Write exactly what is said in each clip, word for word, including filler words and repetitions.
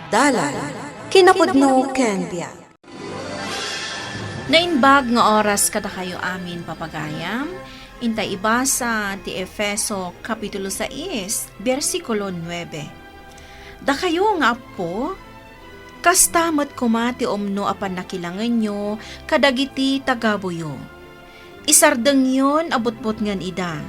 Dalan, kinapudno ken biag. Naimbag nga oras kadakayo amin, papagayam. Intay ibasa ti Efeso Kapitulo sais, bersikulo nuebe. Dakayo nga appo, kasta met koma ti umno a pannakilangenyo kadagiti tagabuyo. Isardengyon a butbutngen ida.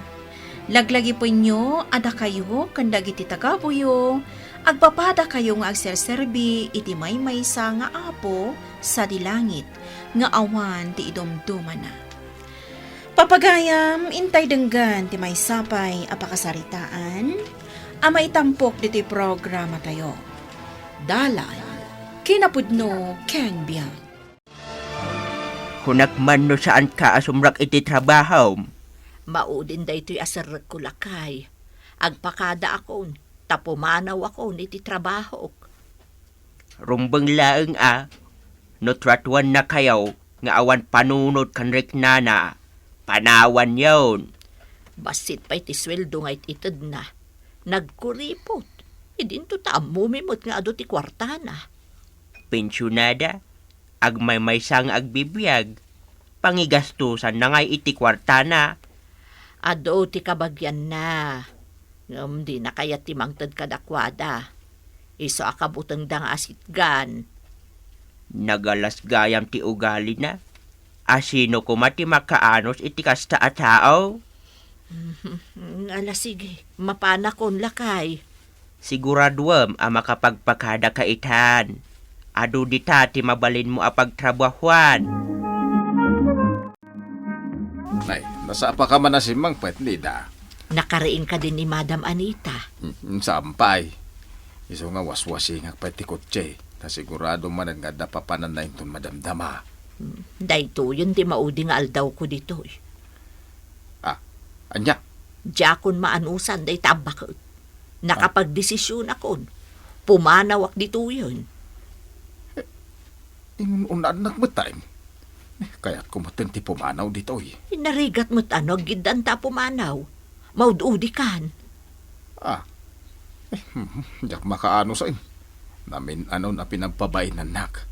Laglagipenyo a dakayo ken dagiti tagabuyo, agpapadakayo nga agserserbi iti maymaysa nga Apo sadi langit, nga awan ti idumdumana. Papagayam, intay denggen ti maysa pay a pakasaritaan a maitampok ditoy programatayo. Dalan, kinapudno ken biag. Kunak man no saanka a sumrek iti trabahom. Maudin daytoy a serrekko, lakay. Agpakadaakon, ta pumanawakon iti trabahok. Rumbeng laeng a, no tratuannakayo nga awan panunot ken riknana, panawanyon. Bassit pay ti sueldo nga it-itedna. Nagkuripot. Idinto ta ammomi met nga adu ti kuartana. Pensionada, agmaymaysa nga agbibiag, pangigastosanna ngay iti kuartana. Adu ti kabagianna, ngem dina kayat ti mangted kadakuada. Isu a kabutengda nga asitgan. Nagalas gayam ti ugalina. Asino koma ti makaanus iti kasta a tao? Ala, sige, mapanakon, lakay. Siguraduem a makapagpakadaka itan. Adu dita ti mabalinmo a pagtrabahuan. Nay, nasapaka man a simmangpet, Nida? Nakariing kadi ni Madam Anita? Mm, saan pay. Isu nga waswasingak pay ti kotse. Ta sigurado manen nga adda papananna inton madamdama. Hmm, daytoyen ti maudi nga aldawko ditoy. Ah, ania? Diakon maanusan dayta a baket. Nakapagdesisionakon. Pumanawak ditoyen. Eh, inun-unadnak met, tay. Eh, kayatko met ti pumanaw ditoy. Narigat met a no aggiddanta a pumanaw. Maud-udikan. Ah. Eh, hmm, diak makaano sa in. Namin-anon a pinagpabainannak.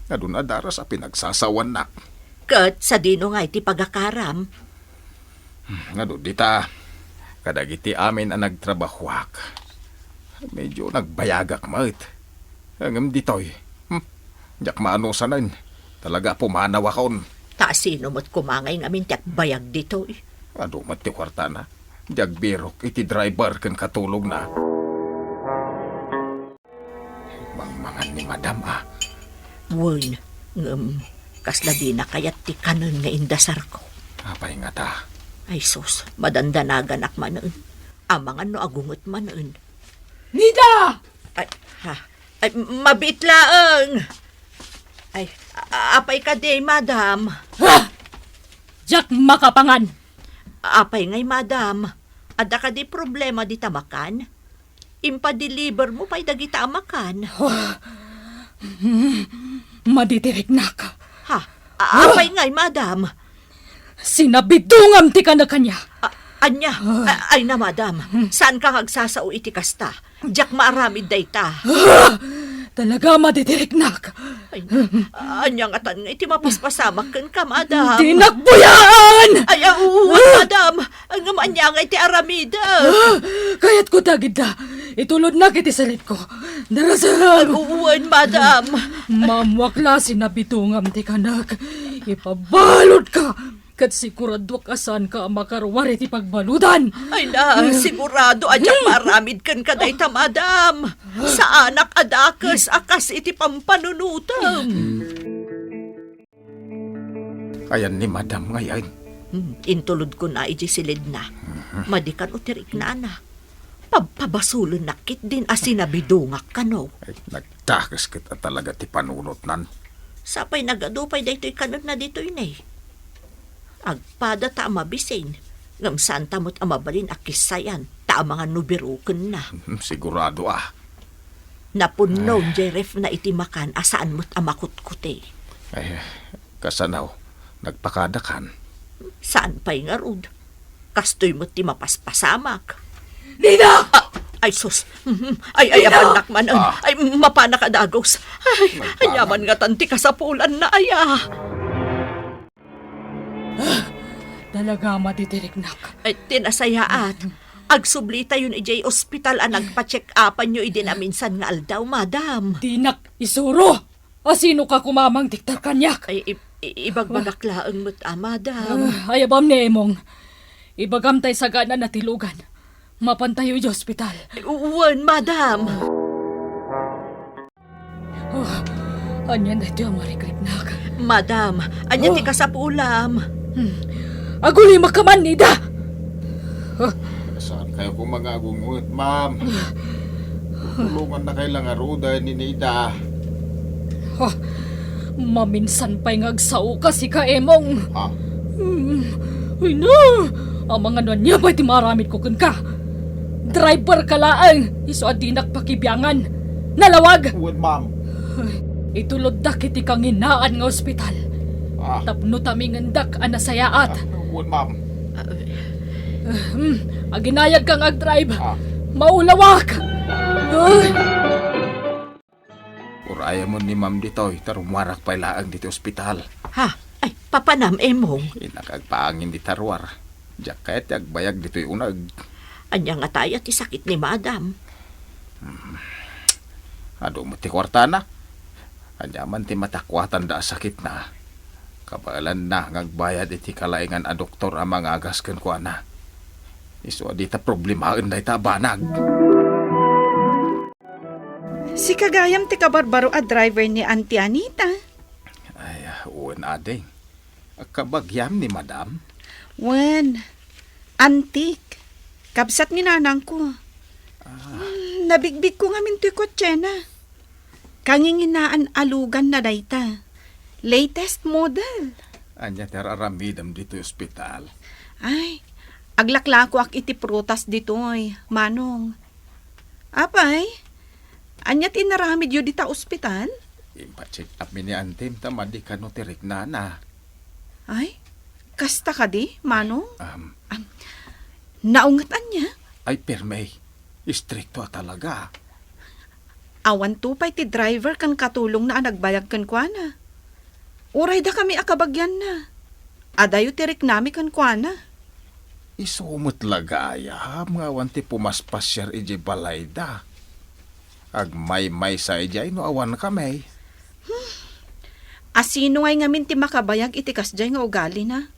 Adun a daras a pinagsasawannak. Ket sadino ngay ti pagakaram? Hmm, adu dita, kadagiti amin a nagtrabahuak. Medyo nagbayagak met. Ngem ditoy, hmm, diak maanusanen. Talaga a pumanawakon. Ta asino met koma ngay ngamin ti agbayag ditoy? Adu met ti kuartana. Di agbirok iti driver ken katulogna. Mangmangan ni Madam, a. Wen, ngem kasla dina kayat ti kanen nga indasarko. Apay ngata? Ay sus, madandanaganak manen. Amangan no agunget manen. Nida! Ay, ha? Ay, mabiit laeng. Ay, a-, apay kadi, Madam? Ha! Diak makapangan! Apay ngay, Madam? Adda kadi problema dita makan? Impadelivermo pay dagita a makan? Madidiriknak. Ha? A-, apay ngay, Madam? Sinabidungam ti kanek ania. A-, ania? A-, ay na, Madam. Saanka nga agsasao iti kasta. Diak maaramid dayta. Talaga, madidiriknak. Ay, ania ngatan nga iti mapaspasamak kenka, Madam? Dinak buyaan! Ay, ah, wen, Madam. Ngem ania nga iti aramidek? Kayatko dagita. Itulodnak iti sarigko. Darasem. Wen, Madam. Maammoak la a sinabidungam ti kanek. Ipabaludka. Ket siguraduak a saanka a makaruar iti pagbaludan. Ay na, sigurado a diak maaramid kenka dayta, Madam. Saanak a dakes a kas iti pampanunotem. Ayan ni Madam ngay. Hmm, intulodkon a idiay silidna. Mhm. Madi kano ti riknana. Pabpabasolennak ketdin a sinabidungak kano. Ay, nagdakes ket a talaga ti panunotnan. Sapay nagadu pay daytoy kanenna ditoy ne. Agpadata a mabisin, ngem saanta met a mabalin a kissayan ta amangan no birokenna. Hmm, sigurado a. Napunnon Ay. Jay refna iti makan a saan met a makutkuti. Ay, kasano? Nagpakadakan? Saan pay ngarud? Kastoy met ti mapaspasamak. Nina! Ah, Ay, sus. Mhm. Ay, ay, Ina! Abannak man. Ah. Ay, mapanak a dagus. Ay, ania man ngatan ti kasapulanna, aya. Talaga, madi ti riknak. Ay, ti nasayaat. Agsublitayon idiay ospital a nagpa-check-upanyo idi naminsan nga aldaw, madam. Dinak isuro! Asino ka kumamang diktar kaniak? Ay, i-, i-, ibagbagak laeng met, a, madam. Ah, ayabam ni Emong. Ibagam tay sagana natilogan. Mapantayo idiay ospital. Ay, wen, madam. Oh, ania daytoy a marikriknak? Madam, ania ti Oh. kasapulam? Hmm. Agulimak ka man, Nida! Saan kayo kung mangagungot, ma'am? Tulungan na kayo lang aruda ni Nida. Oh, maminsan pay nga agsao ka, sika, Emong. Ha? Hmm. Uy, na! Amangan no ania pay ti maaramid ko kenka. Driver ka laeng, isu a dinak pakibiangan. Nalawag! Wen, ma'am. Ituloddak iti kanginaan nga ospital. Ah. Tapno tamingendak a nasayaat. Ah, wen, ma'am. Hmm, aginayad ka nga agdrive. Ah. Maulawak! Ay! Urayamon ni ma'am ditoy, ta rummuarak pay laeng ditoy ospital. Ha? Ay, papanam, Emong? Innak agpaangin dita ruar. Diak kayat ti agbayag ditoy uneg. Ania ngata aya ti sakit ni madam? Hmm. Adu met ti kuartana. Ania man ti matakuatanda a sakitna? Kabaelanna nga agbayad iti kalaingan a doktor a mangagas kenkuana. Isu a dita problemaen dayta a banag. Sika gayam ti kabarbaro a driver ni Auntie Anita? Ay, wen, ading. Kabagiam ni Madam? Wen, Antik. Kabsat ni nanangko. Ah. Hmm, nabigbigko ngamin toy kotsena. Kanginginaan a luganna dayta. Latest model. Ania ti ar-aramidem ditoy ospital? Ay, aglaklakoak iti prutas ditoy, Manong. Apay, ania ti inaramidyo dita ospital? Impa-check up mi ni Antim ta madi kano ti riknana. Ay, kasta kadi, Manong? Um, Am, naunget ania? Ay, permi. Istrikto a talaga. Awanto pay ti driver ken katulongna a nagbayag kenkuana. Uray dakami a kabagianna. Adayo ti riknami kenkuana. Isu met la gayam nga awan ti pumaspasiar idiay balayda. Agmaymaysa idiay no awan kami. Hmm. Asino ngay ngamin ti makabayag iti kasdiay nga ugalina?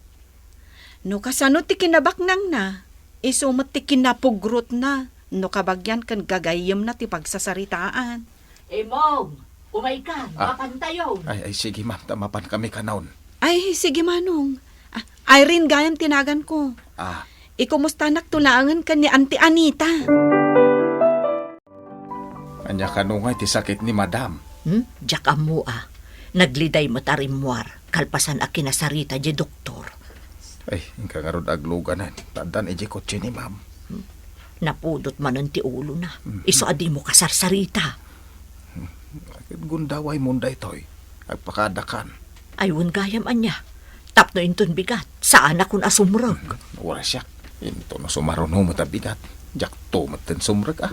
No kasano ti kinabaknangna, isu met ti kinapugrotna no kabagian ken gagayyemna ti pagsasaritaan. Emong, umaykan, Ah. mapantayon. Ay, ay, sige, ma'am, ta mapan kami kanon. Ay, sige, Manong. Ah, Irene gayam ti naganko. Ah. Ikumustanak to laengen ken ni Auntie Anita. Ania kano ngay ti sakit ni Madam? Hmm? Diak ammo a. Nagliday met a rimmuar, kalpasan a kinasarita di doktor. Ay, inka ngarud agluganen. Ta addan idiay kotse ni Ma'am. Hmm? Napudot manen ti ulona. Hmm. Isu a dimo kasarsarita. Hmm. Ket gundaway mon daytoy. Agpakadakan. Ay, wen gayam ania. Tapno inton bigat, saanakon a sumrek. Uray siak. Inton no sumaruno met a bigat, diakto metten sumrek a.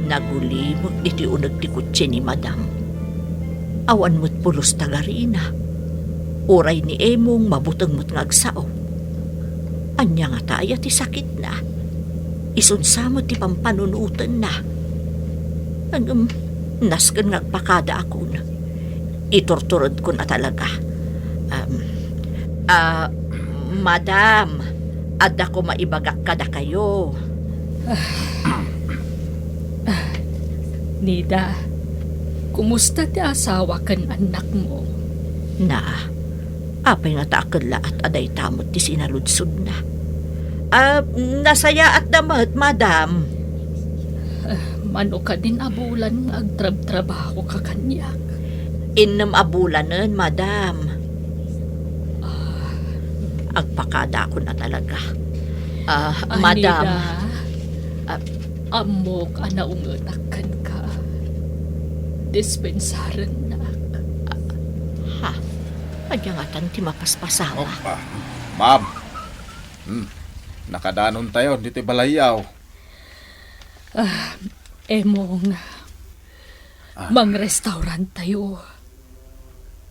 Nagulimek ditoy uneg ti kotse ni Madam. Awan met pulos ta garina. Uray ni Emong mabuteng met nga agsao. Ania ngata aya ti sakitna? Isunsa met ti pampanunotenna? Ngem, nasken nga agpakadaakon. Iturturedkon a talaga. Um, ah, Madam, adda koma ibagak kadakayo. Nida, kumusta ti asawa ken annakmo? Na, apay ngata a kellaat a dayta met ti sinaludsodna? Ah, nasayaatda met, Madam. Ah, mano kadin a bulan nga agtrabtrabaho ka kaniak? Innem a bulanen, Madam. Ah. Agpakadaakon a talaga. Ah, Madam. Anita, ah, ammok a naungetak kenka. Dispensarennak. Ha? Ania ngatan ti mapaspasamak? Oh, ah, ma'am. Hmm. Nakadanontayon ditoy balayyo. Ah, Emong, Ah. Mangrestauranttayo.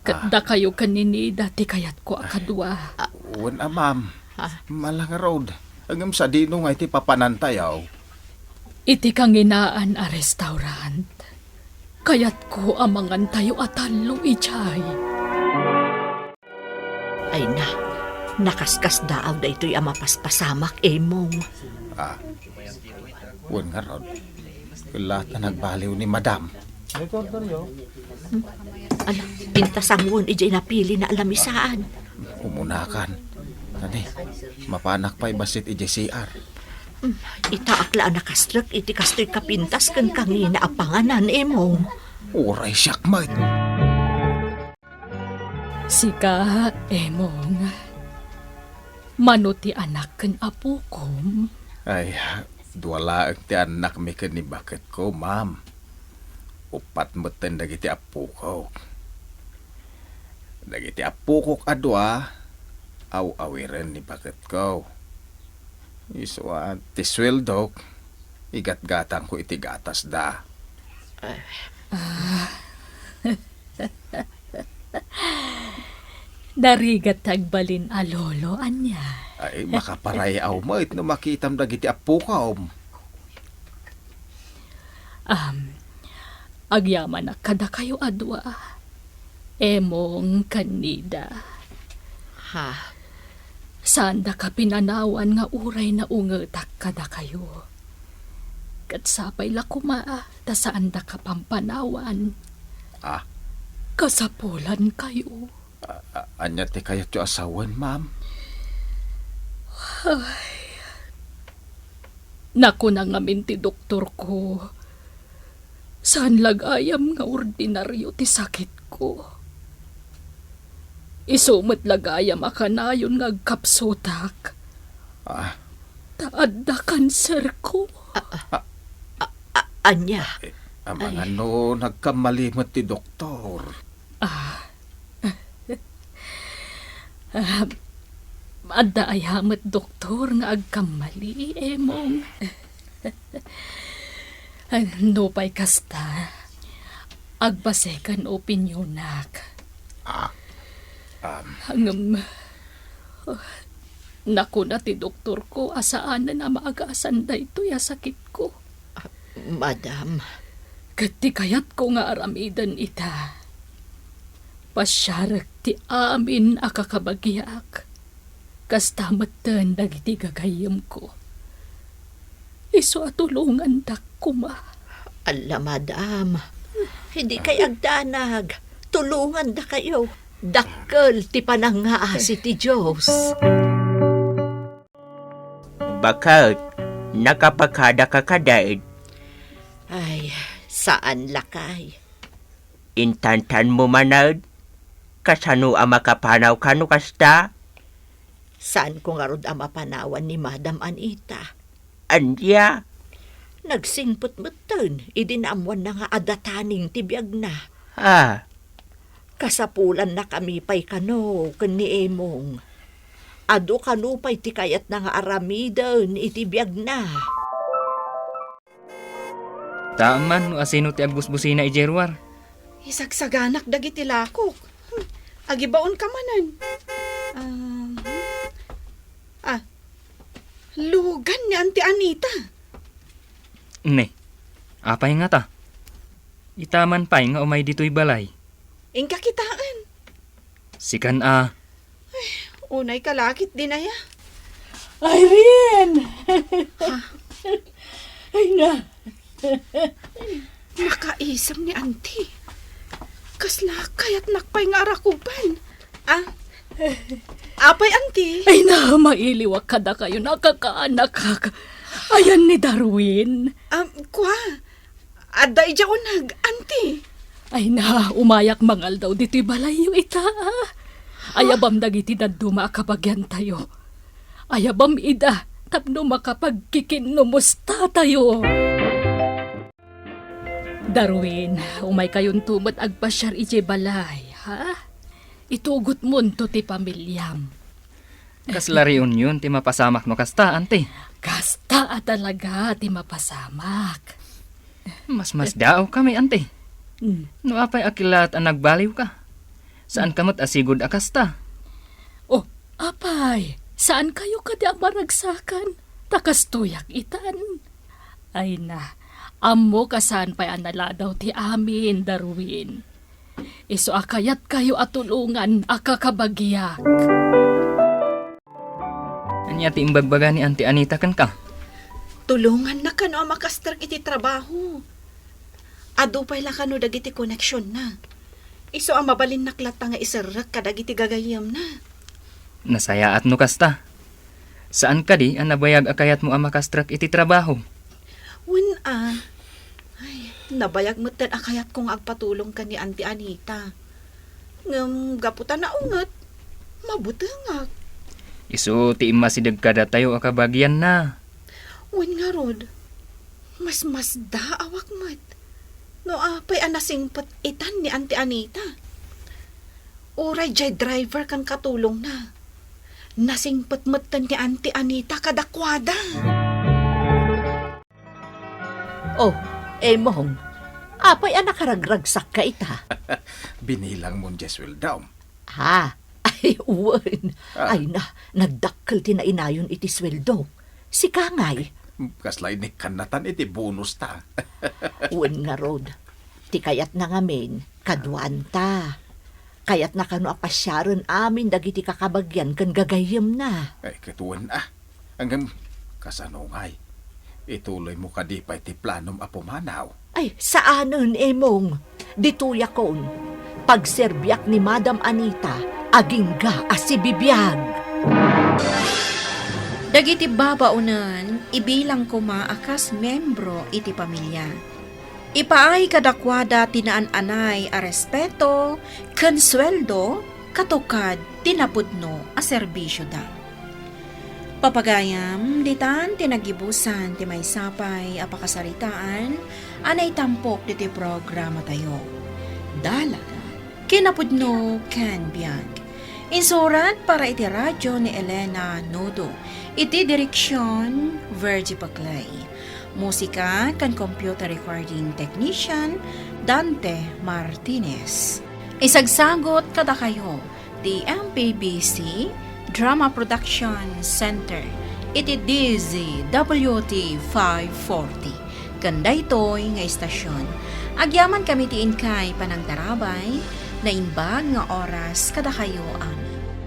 Ket Ah. dakayo ken ni Nida ti kayatko a kadua. Wen a, ma'am. Ah. Mala ngarud. Ngem sadino nga iti papanantayo? Iti kanginaan a restaurant, kayatko a mangantayo a tallo idiay. Ay na, nakaskasdaaw daytoy a mapaspasamak, Emong. Ah, wen ngarud. Kella ta nagbaliw ni Madam. Ala, inta sanguan idiay napilina a lamisaan. Umunakan. Tani, mapanak pay bassit idiay C R. Itaak la a nakastrek iti kastoy kapintas ken kangina a panganan, Emong. Uray siak met. Sika, Emong. Mano ti anak ken apokom? Ay, dua laeng ti annakmi ken ni baketko, ma'am. Uppat metten dagiti appokok. Dagiti appokok a dua, aw-awiren ni baketko. Isu a ti sueldok, igatgatangko iti gatasda. Ah. Narigat ti agbalin a lolo, ania? Ay, makaparayaw met no makitam dagiti appokom. Am, agyamanak kadakayo a dua, Emong ken Nida. Ha? Saandaka pinanawan nga uray naungetak kadakayo. Ket sapay la koma ta saandaka pampanawan. Ah? Kasapulankayo. A-, a-, ania ti kayatyo a sawen, ma'am? Ay. Nakuna ngamin ti doktorko, saan la gayam nga ordinario ti sakitko. Isu met la gayam a kanayon nga agkapsutak. Ah. Ta adda kanserko. A-, a-, a-, ania? Eh, amangan no nagkammali met ti doktor. Ah. Ah, adda aya met doktor nga agkammali, Emong? Nupay kasta, agpa-second opinionak. Ah, um. Ngem, nakuna ti doktorko a saanen a maagasan daytoy a sakitko. Ah, madam. Ket ti kayatko nga aramiden ita, pasiarek ti amin a kakabagiak. Kasta metten dagiti gagayyemko. Isu a tulongandak koma. Alla, madam. Dikay agdanag. Tulongandakayo. Dakkel ti panangngaasi ti Dios. Baket, nakapakadaka kadad? Ay, saan, lakay. Intantanmo manen? Kasano a makapanawka no kasta? Saanko ngarud a mapanawan ni Madam Anita. Ania? Nagsingpet metten idi naammoanna nga adda taning ti biagna. Ah. Kasapulannakami pay kano ken ni Emong. Adu kano pay ti kayatna nga aramiden iti biagna. Saan man no asino ti agbusbusina idiay ruar. Isagsaganak dagiti lakok. Hmm, agibaonka manen. Ah, hmm. Ah, lugan ni Auntie Anita. Ne, apay ngata? Ita man pay nga umay ditoy balay. Inka kitaen. Sikan a. Ay, unay ka lakit din aya. Irene! Ha? Ay na. Nakaisem ni Auntie. Kasla kayatnak pay nga arakupan. Ah? Apay, Auntie? Ay na, mailiwak kadakayo, nakakaanakak. Ayan ni Darwin. Ah, kua, adda idiay uneg, Auntie. Ay na, umayak mangaldaw ditoy balayyo ita. Ayabam dagiti dadduma a kabagiantayo. Ayabam ida tapno makapagkikinnomustatayo. Darwin, umaykayonto met agpasiar idiay balay, ha? Itugotmonto ti pamiliam. Kasla reunion ti mapasamak no kasta, anti. Kasta a talaga ti mapasamak. Masmasdaaw kami, anti. Mm. No apay a kilat a nagbaliwka? Saan ka met a sigud a kasta? Oh, apay, saan kayo kadi a maragsakan? Ta kastoyak itan. Ay na, ammo kasaan pay a naladaw ti amin, Darwin. Isu a kayatkayo a tulongan a kakabagiak. Ania ti imbagbaga ni Auntie Anita kenka? Tulongannak kano a makastrek iti trabaho. Adu pay la kano dagiti koneksionna. Isu a mabalinnak latta nga iserrek kadagiti gagayyemna. Nasayaat no kasta. Saan kadi a nabayag a kayatmo a makastrek iti trabaho? Wen a. Ay, nabayag metten a kayatko nga agpatulong ken ni Auntie Anita. Ngem gapu ta naunget, mabutengak. Isu ti immasideg kadatayo a kabagianna. Wen ngarud, masmasdaawak met. No apay a nasingpet itan ni Auntie Anita. Uray jay driver ken katulongna. Nasingpet metten ni Auntie Anita kadakuada. Oh, Emong, apay a nakaragragsakka ita? Binilangmon jay sueldom. Ha? Ay, wen. Ah. Ay na, nagdakkel ti nainayon iti sueldo. Sika ngay? Kasla inikkannatan iti bonus ta. Wen ngarud, ti kayatna ngamin, kaduanta. Kayatna kano a pasiaren amin dagiti kakabagian ken gagayyemna. Ay, ket wen a. Ngem, kasano ngay? Ituloymo kadi pay ti planom a pumanaw? Ay, saanen, Emong. Ditoyakon. Pagserbiak ni Madam Anita, agingga a sibibiag. Dagiti babaonen, ibilang koma a kas membro iti pamilia. Ipaay kadakuada ti naan-anay a respeto ken sueldo katukad ti napudno a serbisioda. Papagayam, ditan ti nagibusan ti maysa pay a pakasaritaan a naitampok ditoy programatayo. Dalan, kinapudno ken biag. Insurat para iti radyo ni Elena Nodo. Iti direksion, Virgie Paclay. Musika ken computer recording technician, Dante Martinez. Isagsagut kadakayo ti M P B C Drama Production Center iti D Z W T five forty. Ken daytoy nga istasion, agyamankami ti inkay panangtarabay, naimbag nga oras kadakayo amin.